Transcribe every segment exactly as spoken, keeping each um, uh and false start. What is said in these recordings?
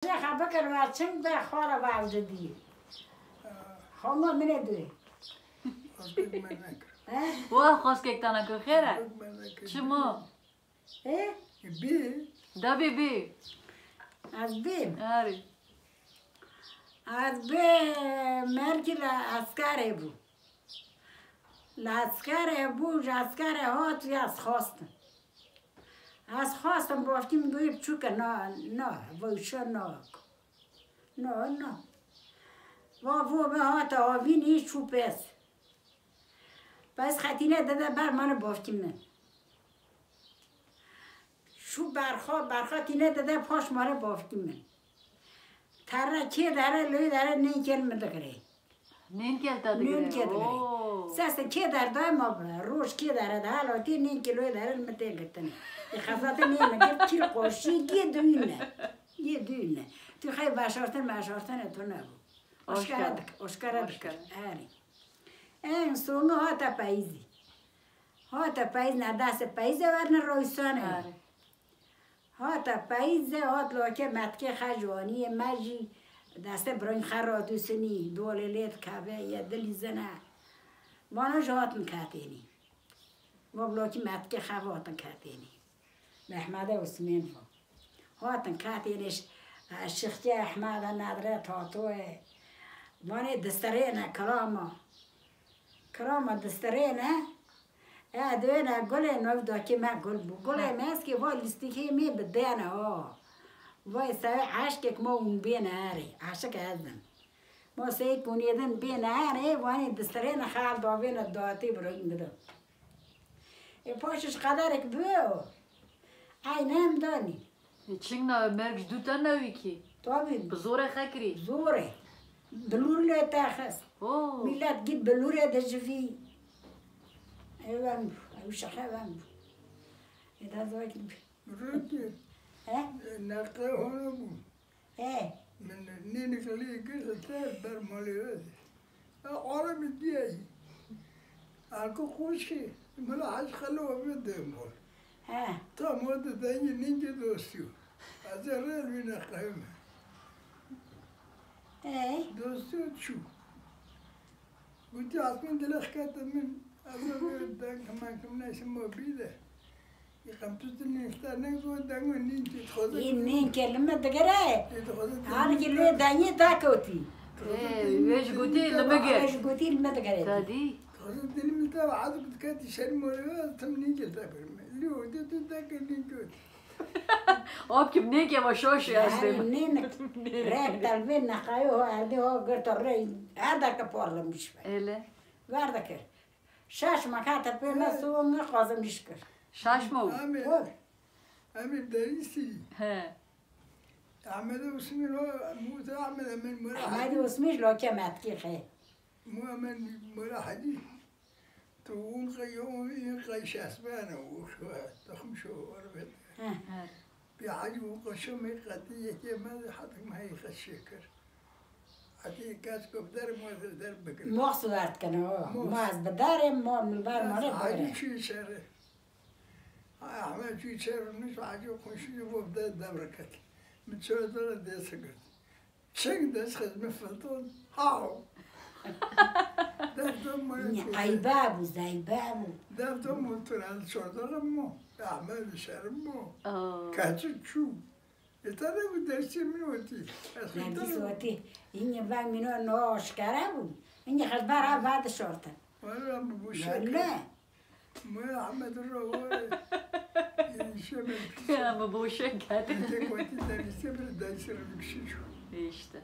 Şêxa bikir ve çing be xwara ve ew didî. Xwama min ê duyê. Xwestek me nekir. He? Wa xweskek tana ku xêr e? Xwestek me nekir. Çima? He? Bê. Da bê bê. Ez bêm. Arê. Ez bê merkî le eskerê bû. Li eskerê bû, ji eskerê hat ya ez xwestim. Ez xwestim bavkî min goyê biçûke na, na, vewşe nak. Na, na. Va vo me hate avînî çû pez. Pez xetîne dide ber mane bavkî min. Çû berxa, berxa tîne dide paş mare bavkî min. Terre kê dere, lê dere nênkê li min digirê. Nênkê te digirê. Nênkê digirê. Oo. Seste kê derdayê ma bi. Roj kê dere de helatî nênkê lê dere li min tê girtinê. Ê xezatê nê min girt kîr qoşî yê duyne. Yê duyne. Tu xey veşartin meşartinê tu nebû. Aşkere dik, aşkere dikir. Erê. En sonu hate peyizî. Hate peyizî, ne destê peyizê werne roysane. Erê. Hate peyizê, hat loke metkê xe jwaniyê me jî destê birayîn xe radûsinî, dolê lê dikeve, ye dilîzine. Vana jî hatin ketênî. Va bilakî metkê xe ve hatin ketênî. Mehmedê Usmên va. Hatin ketênî ş-, Şixkê Ehmeda Nedre Tatoyê. Vanê distirêne kirama. Kirama distirêne. E, duyêne gulê nav dakê me gul bû. Gulê me eskê va lîstikê me bidene ha. Vay sewê eşkek ma hûn bêne erê. Eşik ez im. Ma seyê konêdin bêne erê, vanê distirêne xal davêne datê birayî min de. E, paşiş qederek bi o. Ay nem danî. E, çing na merg ji dû te newî kî. Tabî. Bi zorê xe kirî. Zorê. Bilûr lê te xist. Oo. Milet gît bilûrê de jivî. Ew em bû. Ew şexe em bû. Ê da zor kî. Rûkî. He? Neqe hona bû. He. Min nênik lê girt te ber malê we de. E, arem diyayî. Arko xweşkê, mila Hec Xelo ve de mol. He. Tam o de dengê ningê dostî yo. Ez ê rê li wî neqeyme. Ey. Dostî yo çû. Gotî, Asmên dilê xikete min, ez ê vê deng mekim neyse ma bî de. Yê qemtû tu nêxta ne go dengo nîn ki dixwaze. Yê nîn ke li me digere. Yê dixwaze. Her ki lê dengê da kewtî. Ê, wê ji gotî li me gir. Wê ji gotî li me digere. Te dî? Dixwaze dilê min te ve ez diketî şerî morê ve, tim nîn ki te birim. Lê o de tu deke nîn kewtî. Op kim nêke ve şoş e ez dê. Nênik. Rek telvê neqayê ho erdê ho girto rey. Her deke parlamiş be. Ele. Ver dikir. Şaş me kate pê me, soğuk ne kazım iş kir. Şaş mı? Amê, amê derîsî. He. Ahmedê Usmî lo, Musa Ahmed Emin Mura. Ahmedê Usmî lo ke metkî xe. Mu Emin Mura Hacî. Tu un qey yo, in qey şesbene, u şu, toxum şu, orbet. He. He. Bi Hacî û Qoşo me qetî yekê me de hatik me heyî xeşê kir. Hetî kes ku bi der me der bikir. Mox suwert kene o. Mox. Mox bi derê mo min ber mane bikire. Hacî çû şerê. Ahmet çû şerê, min Hacî Qoşo bo bi der dev reket. Min çöre dere dê sigirt. Çeng dest xizmi filton. Haw. Derdom mo. Eyba bû, zeyba bû. Derdom mo tu el çordarim mo. Ahmed şerim mo. Keçi çû. E te de bu dersê min wetî. Nefis wetî. Yine ben mino no aşkara bû. Yine xizbar ha va dişortin. Wala bu bu şekil. Öyle. Moya Ahmed Ro, e, şemek. Ya, me boşe geldi. Tek wetî derîse bir dersi bir kişi şu. İşte.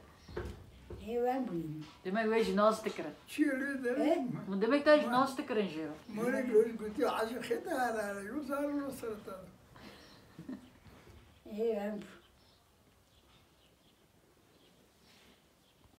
Hêwen bûyî. Demek wê jî nas dikirin. Çi öyle derim? Min demek te jî nas dikirin jê re. Morek lo gotî, aşiq xeta ara ara, yo zar lo sereta. Hêwen.